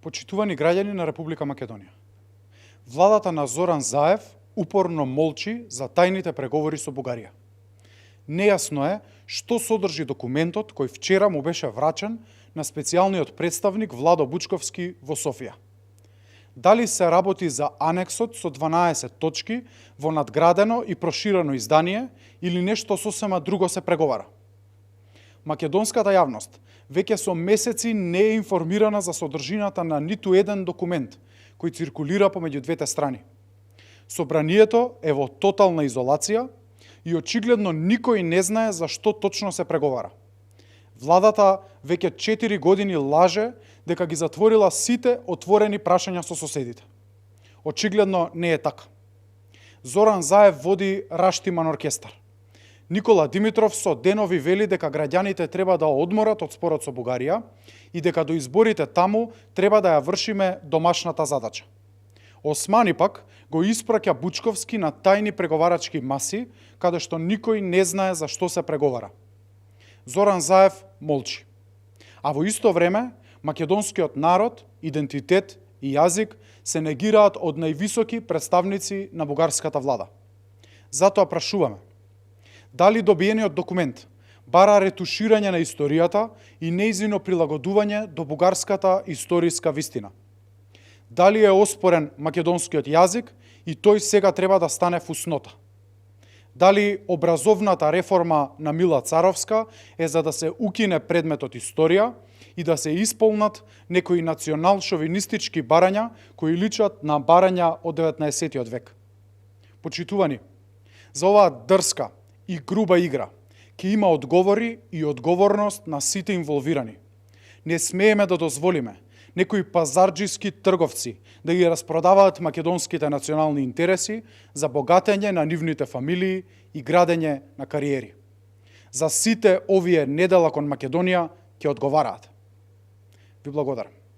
Почитувани граѓани на Република Македонија. Владата на Зоран Заев упорно молчи за тајните преговори со Бугарија. Нејасно е што содржи документот кој вчера му беше врачен на специјалниот представник Владо Бучковски во Софија. Дали се работи за анексот со 12 точки во надградено и проширено издание или нешто сосема друго се преговара? Македонската јавност веќе со месеци не е информирана за содржината на ниту еден документ кој циркулира помеѓу двете страни. Собранието е во тотална изолација и очигледно никој не знае за што точно се преговара. Владата веќе 4 години лаже дека ги затворила сите отворени прашања со соседите. Очигледно не е така. Зоран Заев води раштиман оркестар. Никола Димитров со денови вели дека граѓаните треба да одморат од спорот со Бугарија и дека до изборите таму треба да ја вршиме домашната задача. Османи пак го испраќа Бучковски на тајни преговарачки маси, каде што никој не знае за што се преговара. Зоран Заев молчи. А во исто време, македонскиот народ, идентитет и јазик се негираат од највисоки представници на бугарската влада. Затоа прашуваме, дали добиениот документ бара ретуширање на историјата и нејзино прилагодување до бугарската историска вистина? Дали е оспорен македонскиот јазик и тој сега треба да стане фуснота? Дали образовната реформа на Мила Царовска е за да се укине предметот историја и да се исполнат некои национал-шовинистички барања кои личат на барања од 19. век? Почитувани, за оваа дрска и груба игра ќе има одговори и одговорност на сите инволвирани. Не смееме да дозволиме некои пазарџиски трговци да ги распродаваат македонските национални интереси за богатење на нивните фамилии и градење на кариери. За сите овие недела кон Македонија ќе одговараат. Ви благодарам.